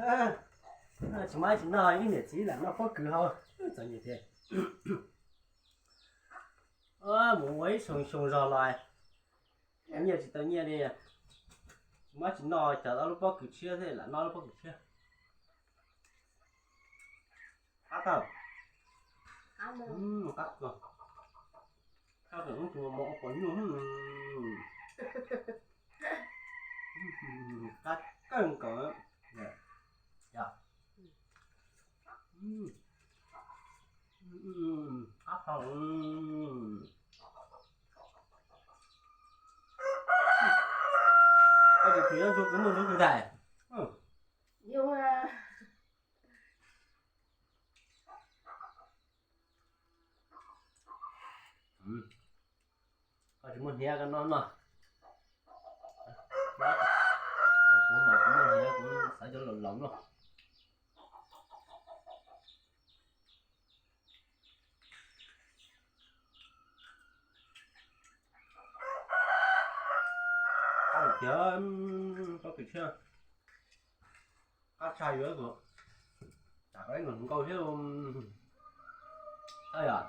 Tsis muaj tsis noj ib niam txiv lam noj pob kws hau. Txom nyem tiag. Mus ua ib xyoo xyoo zog los nyiaj tsis tau nyiaj li. Tsis muaj tsis noj cov lub pob kws tshiab thiab lam noj lub pob kws tshiab. Qab tau. Qab kawg. Qab kawg, tus mos mos ua pom nyuj. Qab kawg nkaus. Qab kawg. Koj tsis phim nyob ntsug kuv muaj ntsug tus ntxhais. Koj tsis muaj hniav koj noj noj. Kuv mas kuv muaj hniav kuv xav cov laus laus noj. Qab tiag, pob kws tshiab. Qab tshaj yuav tus, tam qab ib nkaus thiab. Yog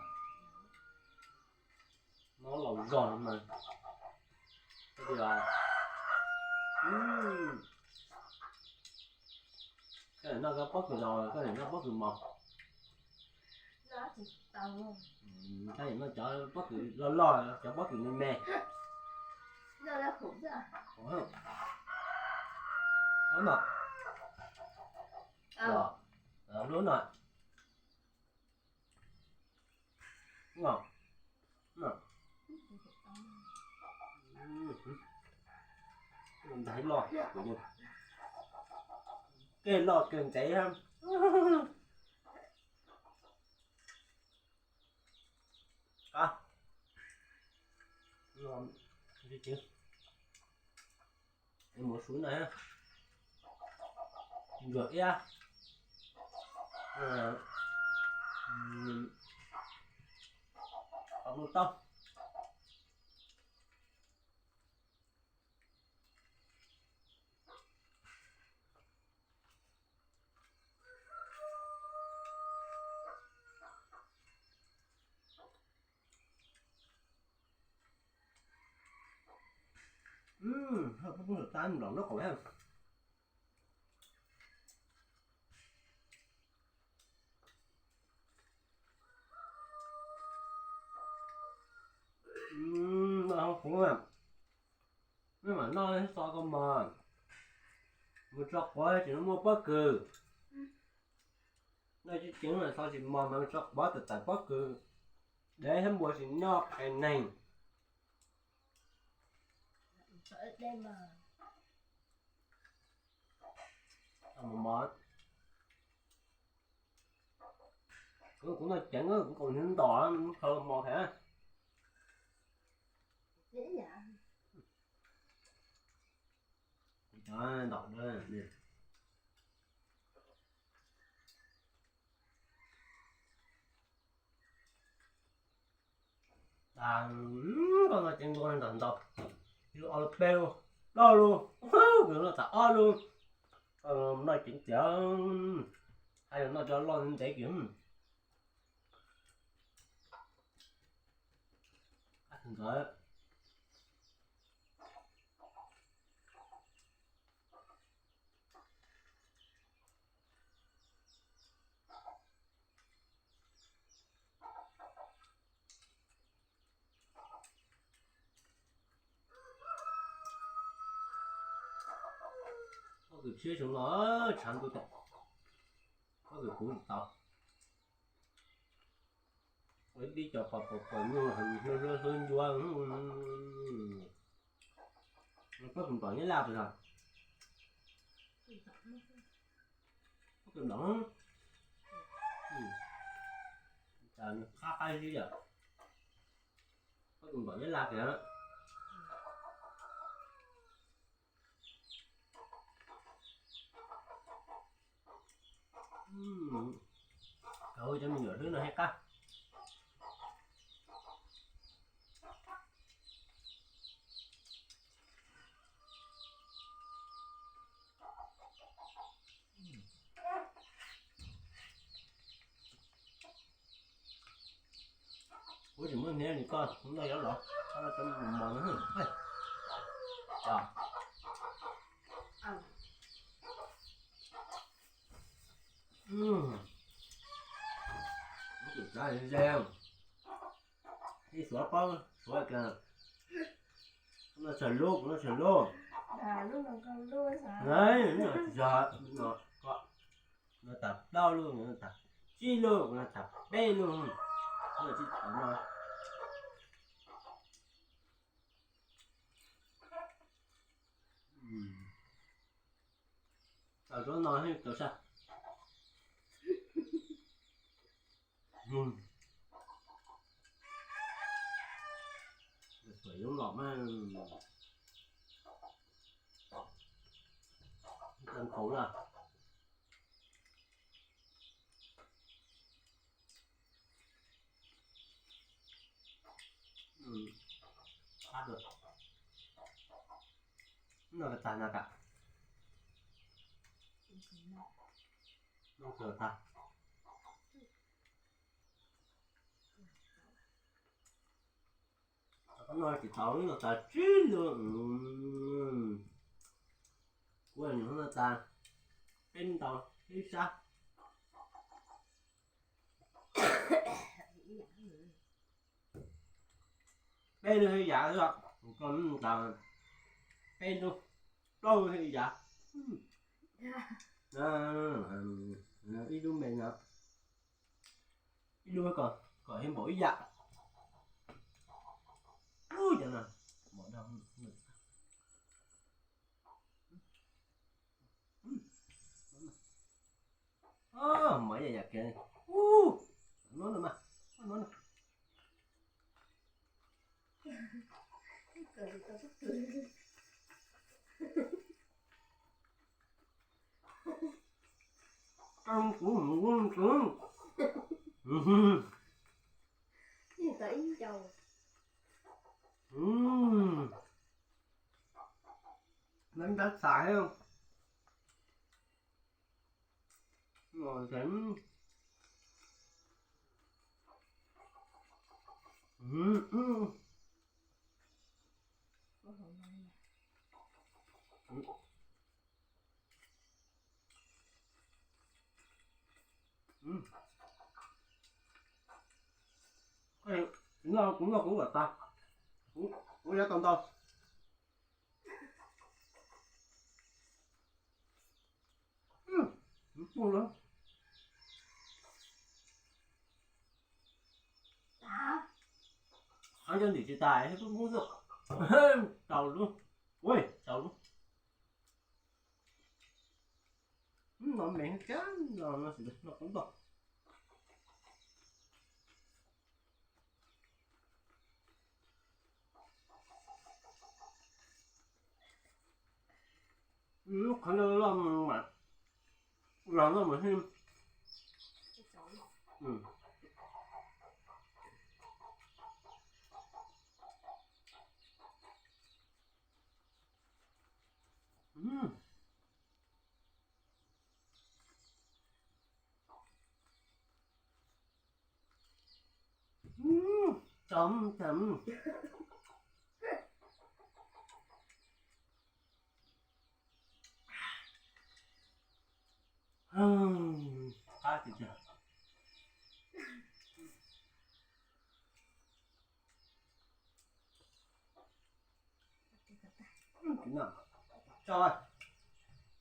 no laus zog mas. Koj noj pob kws laus, koj noj pob kws mos. Koj noj cov pob kws loj loj, cov pob kws me me. Lub no. Ntag loj, keg loj keg ntxeev. Mus sub na, ntsuag iab, qhov muj taub. Pub pub tab nrog nraub qaum thiab. Noj hauv kuv, mej mam noj xo koj mog. Mus tso quav tsis muaj pob kws. Noj tsis ceev xo tsis mos mas mus tso quav tawm tawm pob kws. Dev thiab npua tsis nyob qe neeg. Mos mos. Kuv noj ceev kuv kaus hniav ntom khaws los mos thiab. Kuv cov ntom. Koj noj ceev dua nrog ntau, yus ob lub peb lub plaub lub, yus noj tas ob lub, noj ceev tiag, hais yus noj cov loj ntev kiag. Ntawd. Pob kws tshiab xyoo no tshav ntuj tag, pob kws puv tsis tau. Ua ib co pom pom pom nyuj hlub hlub ncua. Pob kws nplom nyab laj puas yog? Pob kws nplom, qab qab zib yom. Pob kws nplom nyab laj tiag. Cov me nyuam hlwb no thiaj qab. Kuv tsis muaj hniav li koj, kuv noj cov los, koj noj cov mos mos no. Tus tsav ze, ib suav paub suav kiag. Kuv noj tsawg lub, kuv noj tsawg lub. Noj tas plaub lub, noj tas tsib lub, noj tas peb lub, noj tas no. Tau rau no tau saj. Txawm yoov los mas tau khaus na. Ab, no tag no kam, no tag. Qhov no tsis tau, no tas tsib lub. Kuv nyuam no tas peb ntau ib sab. Peb lub ib yav, peb lub, plaub lub ib yav. Ib lub me no, ib lub kom, kom thiaj npaum ib yam. Ub, cov no npaum dab. Mov ib yam yam kiag. Ub, no no mas, no no. Kuv mus kuv mus. Ntab xav thiab. Kuv noj kuv kom tas, kuv yuav tau ntau. Qhov ncauj ntim tsis tas, rau lub, ua rau lub. No me kab no, no kuv ntau. Qhov no loj mas, los loj mas thiab. Tau, tau. Qab tiag tiag. Tso,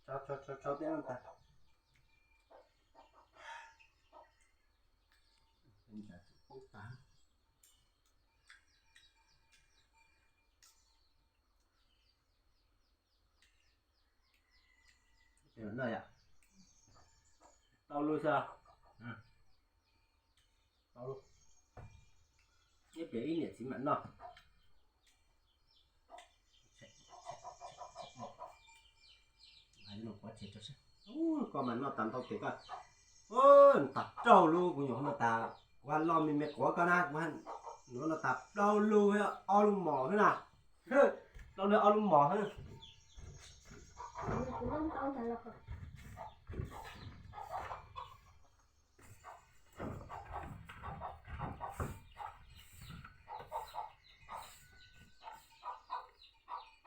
tso, tso, tso peb no tas. Noj yom. Tau lub xwb. Tau lub. Ib pliag ib niam txiv mam noj. Koj mas noj tas ntau tiag koj. Tag rau lub kuv nyuam qhuav noj tas, kuv hais lo me me quav koj na, kuv hais nyuam qhuav noj tas plaub lub, ob lub mos xwb na. Plaub lub ob lub mos xwb.